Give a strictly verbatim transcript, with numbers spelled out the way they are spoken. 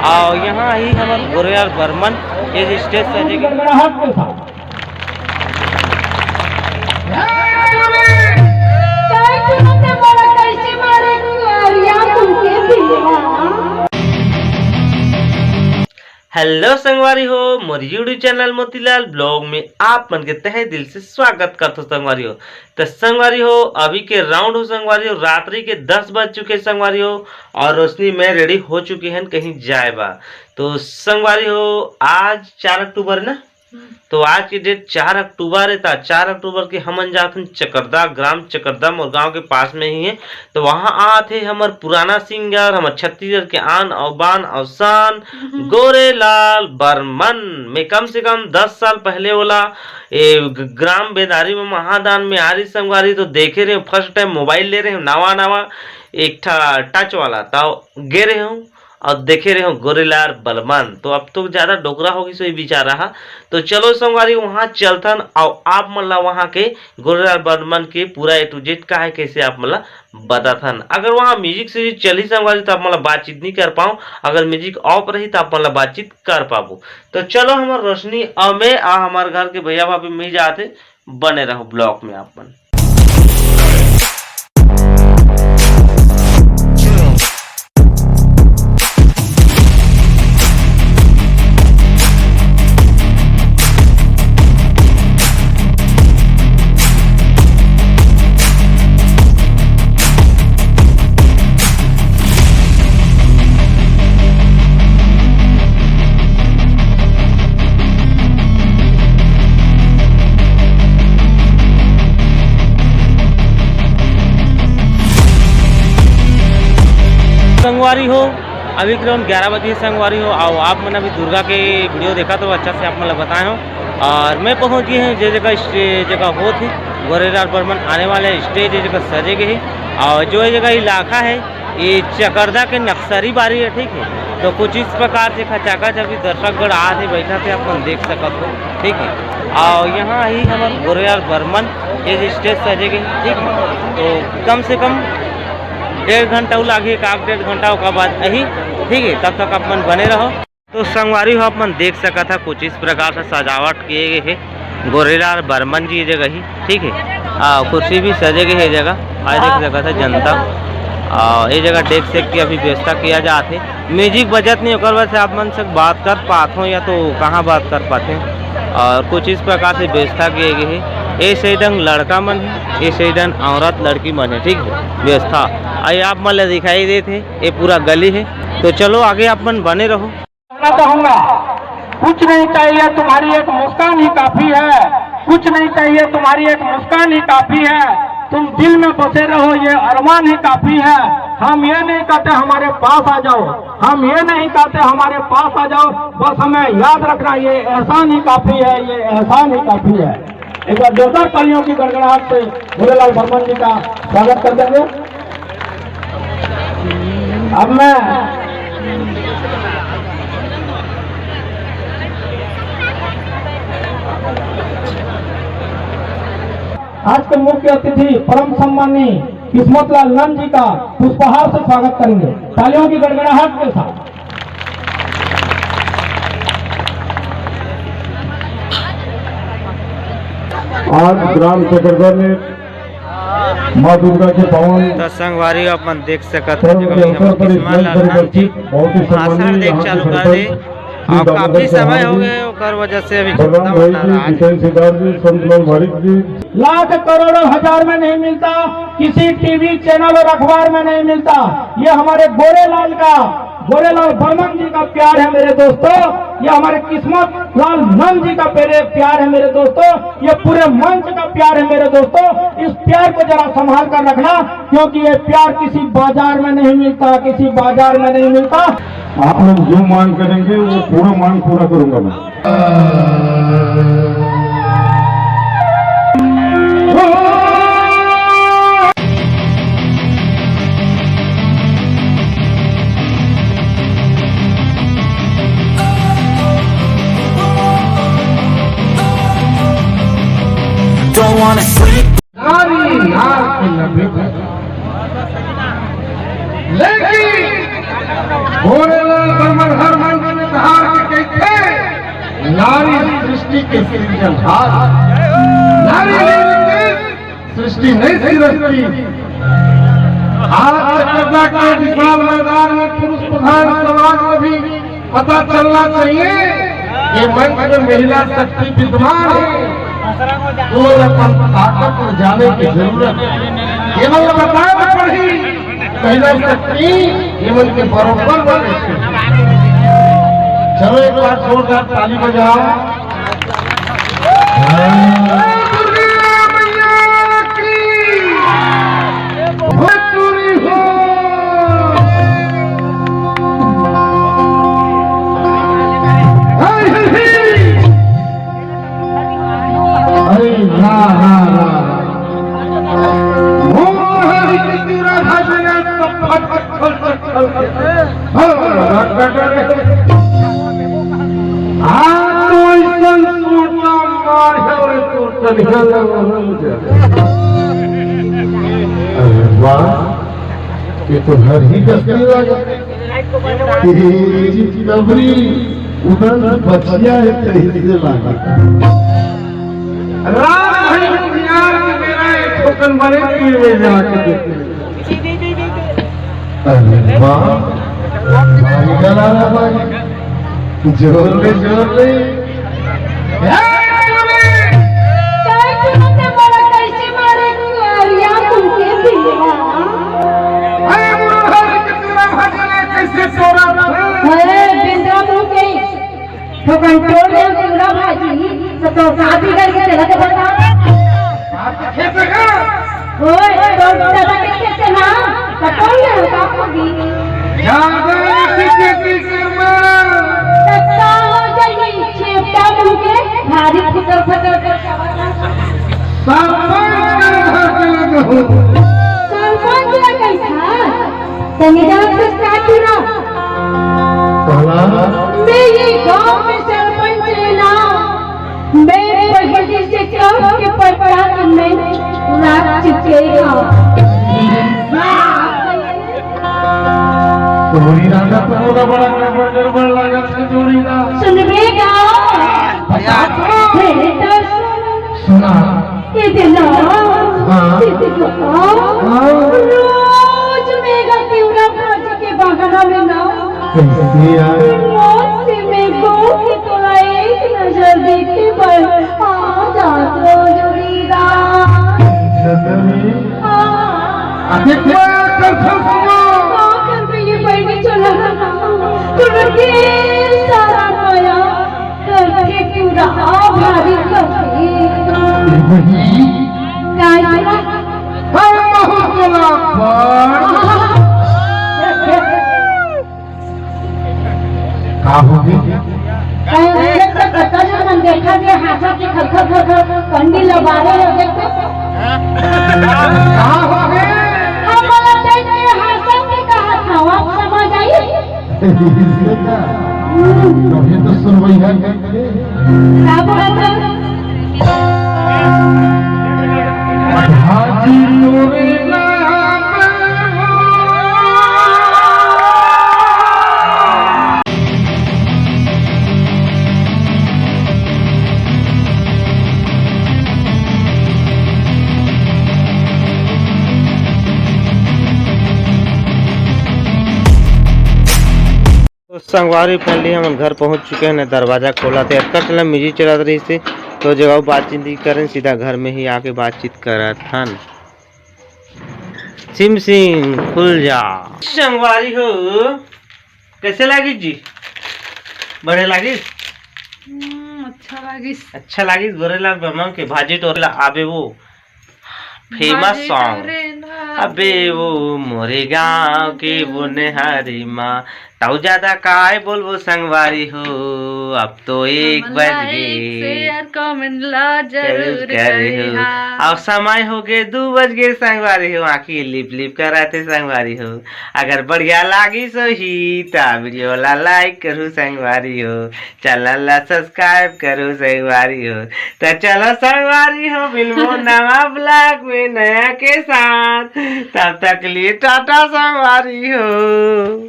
अउ यहाँ ही हमर गोरेलाल बर्मन, ये stage सजे गे। Hello संगवारी हो, मोर YouTube channel मोतीलाल vlog में आप मन के तहे दिल से स्वागत करथों संगवारी हो। तो संगवारी हो, अभी के round हो संगवारी हो, रात्रि के दस बज चुके संगवारी हो, अउ रोशनी मैं ready हो चुके हन कहीं जाए बा। तो संगवारी हो, आज चार अक्टूबर ना, तो आज के date चार अक्टूबर हे, त चार अक्टूबर के हमन जात हन चकरदा, ग्राम चकरदा, मोर गांव के पास में ही हे। तो वहां आत हे हमर पुराना singer, हमर छत्तीसगढ़ के आन अउ बान अउ शान, गोरेलाल बर्मन। मैं कम से कम दस साल पहले ओला ए ग-, ग्राम बेदारी में महादान में आरी संगवारी, तो देखे रहे, first time mobile ले रहे, नवा नवा एक ठा touch वाला, तो गे रहे हूँ अउ देखे रहे हूँ गोरेलाल बर्मन। तो अब तो ज्यादा डोकरा हो गिस हे बेचारा हा। तो चलो संगवारी, वहां चलथन अउ आप मन ला वहां के गोरेलाल बर्मन के पूरा A to Z का हे, कैसे आप मन ला बताथन। अगर वहां music से चलही संगवारी, तो आप मन ला बातचीत नहीं कर पाऊं, अगर music off रही, तो आप मन ला बातचीत कर पाबो। तो चलो, हमर रोशनी अउ मैं अउ हमर घर के भैया भाभी मिल जाते, बने रहो vlog में आप मन। संगवारी हो, अभी के round ग्यारह बजे हे संगवारी हो, अउ आप मन अभी दुर्गा के video देखा तो अच्छा से आप मन ला बताए हो। अउ मैं पहुंच गए हूं जे जगह स्टे-, जगह होत हे गोरेलाल बर्मन आने वाले stage, जे जगह सजे गे हे, अउ जो ये जगह इलाका हे, ये चकरदा के नक्सरी बारी हे, ठीक हे। तो कुछ इस प्रकार से खचाखच अभी दर्शकगण आत हे, बैठा थे, अपन देख सकत हो, ठीक हे। अउ यहाँ ही हमर गोरेलाल बर्मन ये stage सजे गे हे, ठीक हे। तो कम से कम डेढ़ घंटा लागही, एक आध डेढ़ घंटा, ओकर बाद अही, ठीक हे। तब तक अपन बने रहो। तो संगवारी हो, आप मन देख सकत हा, कुछ इस प्रकार से सजावट किए गए हे गोरेलाल बर्मन जी जगह ही, ठीक हे। आ, कुर्सी भी सजे गए हे जगह, आ देख सकत हा जनता। आ, ये जगह deck सेक के अभी व्यवस्था किया जात हे। Music बजत नहीं, ओकर वजह से आप मन से बात कर पात हो या तो कहाँ बात कर पाते हैं। और कुछ इस प्रकार से व्यवस्था किए गए हे। ये side अंग लड़का मन हे, ये side अंग औरत लड़की मन हे, ठीक हे, व्यवस्था। आ, ये आप मन ला दिखाई देत हे, ये पूरा गली हे। तो चलो आगे आप मन बने रहो। कहना चाहूंगा, कुछ नहीं चाहिए, तुम्हारी एक मुस्कान ही काफी है। कुछ नहीं चाहिए, तुम्हारी एक मुस्कान ही काफी है। तुम दिल में बसे रहो, ये अरमान ही काफी है। हम ये नहीं कहते हमारे पास आ जाओ, हम ये नहीं कहते हमारे पास आ जाओ, बस हमें याद रखना, ये एहसान ही काफी है, ये एहसान ही काफी है। एक बार जोरदार तालियों की गड़गड़ाहट से गोरेलाल बर्मन जी का स्वागत कर देंगे। अब मैं आज के मुख्य अतिथि परम सम्मानी किस्मतलाल नंद जी का पुष्पहार से स्वागत करेंगे, तालियों की गड़गड़ाहट के साथ। आज ग्राम चकरदा में माँ दुर्गा के पावन तो संगवारी, अपन देख सकत हो, पर्व के अवसर पर इस मंच पर उपस्थित बहुत ही सम्माननीय यहाँ के सरपंच श्री दामोदर चौहान जी, ओकर वजह से अभी बलराम भाई जी, जितेंद्र सिद्धार्थ जी, संत लाल भारिक जी। लाख करोड़ों हजार में नहीं मिलता, किसी टीवी चैनल और अखबार में नहीं मिलता। ये हमारे गोरेलाल का, गोरेलाल बर्मन जी का प्यार है मेरे दोस्तों, ये हमारे किस्मत लाल नंद जी का प्यारे, प्यार है मेरे दोस्तों, ये पूरे मंच का प्यार है मेरे दोस्तों। इस प्यार को जरा संभाल कर रखना, क्योंकि ये प्यार किसी बाजार में नहीं मिलता, किसी बाजार में नहीं मिलता। आप लोग जो मांग करेंगे, वो पूरा मांग पूरा करूंगा मैं। Don't wanna sleep। नारी नार के लपेट। लेकिन गोरेलाल बर्मन हर संहार। नारी नहीं रुकती, सृष्टि नहीं सिरकती। आज चक्करदा के विशाल मैदान में पुरुष प्रधान समाज में भी पता चलना चाहिए कि मंच में महिला शक्ति विद्यमान है। तो अपन ताकत में जाने की जरूरत है। केवल बताए पड़ी महिला शक्ति, ये मन के बरोबर बने। चलो, एक बार जोरदार ताली बजाओ। दुर्गा मैया की जय हो। अरे, हाँ, हाँ, हाँ। मोहन की तेरा भजन सब फट, फट, फट, फट, फट। हाँ, तो ऐसन सोटा मार है और तो तनिया लगा हो जा। अरे वाह, ये तो हर ही कस्ती लगा। ये चितबरी उधर बचिया है, तैसे लगा। राम भाई प्यार के मेरा एक ठोकन बने पीर में जाके देख ले। अरे वाह, भाई गला ना भाई, जोर ले, जोर ले। काय तुमसे बड़ा कैसे मारे करिया तुमके पिया? अरे मुरहर के तेरा भजन है, कैसे तोरा अरे बिंद्रा मुंह के ठोकन तोड़ दे पूरा भाजी, तो तो साथी करके चला के बता। ओए, तो दादा के खेत से ना, कटोल ले होता होगी। ज्यादा ऐसी खेती करना। तत्ता हो जाई, छेपटा मुंह के, भारी फुटर फटर कर। सरपंच का घर के लगे हो। सरपंच का कैसा? तनी जान से स्टार्ट हो ना। कहला? मैं ये गांव में सरपंच है ना। मैं पहले से कब के प्रधान में राज चुके हैं। तोरी राजा तो बड़ा बड़ा गड़बड़ गड़बड़ लागत है तोरी ना। सुनबे गाँव। बता तो। हे दर्शन। सुना। इतना। हाँ। इतना। हाँ। रोज मेघा तिवरा भज के बहाना में ना। कैसे यार? मौत से मैं गो के तोला एक नजर देखे पर आ जात रो जुड़ीदा। सदमे। हाँ। अबे क्या कर सुनो? हाँ, कर भी ये बैठी चला। तुरंत सारा माया करके पूरा भारी करके। वही। काय करा? हम बहुत बड़ा पार। का होगे? अरे, देख तो कतल मन देखा के हाथा के खर खर खर खर कंडी लबारे हो, देख तो। का होगे? हम बोला देख के हाथा के कहा था, आप समझ आई? इससे का? कभी तो सुनवई है। का बोला था? भाजी तोरे नाम हो। तो संगवारी, finally हमन घर पहुंच चुके हैं। दरवाजा खोला थे, अतका चला music चलत रहिस हे, तो जगह बातचीत नहीं करन, सीधा घर में ही आके बातचीत करत हन। सिम सिम, खुल जा। संगवारी हो, कैसे लागिस जी? बढ़िया लागिस? हम्म, अच्छा लागिस। अच्छा लागिस। गोरेलाल बमन के भाजी टोरेला आबे वो। Famous song। अबे वो मोरे गांव के वो नेहारी माँ, ताऊ ज्यादा काय बोलबो संगवारी हो, अब तो एक बज गे। Share, comment ला जरूर करे हो। अब समय हो गे दू बज गे संगवारी हो, आँखी लिप लिप कराथे संगवारी हो। अगर बढ़िया लागिस होही त video ला like करू संगवारी हो। Channel ला subscribe करो संगवारी हो। त चलो संगवारी हो, मिलबो नवा vlog में नया के साथ। तब तक लिए टाटा संगवारी हो।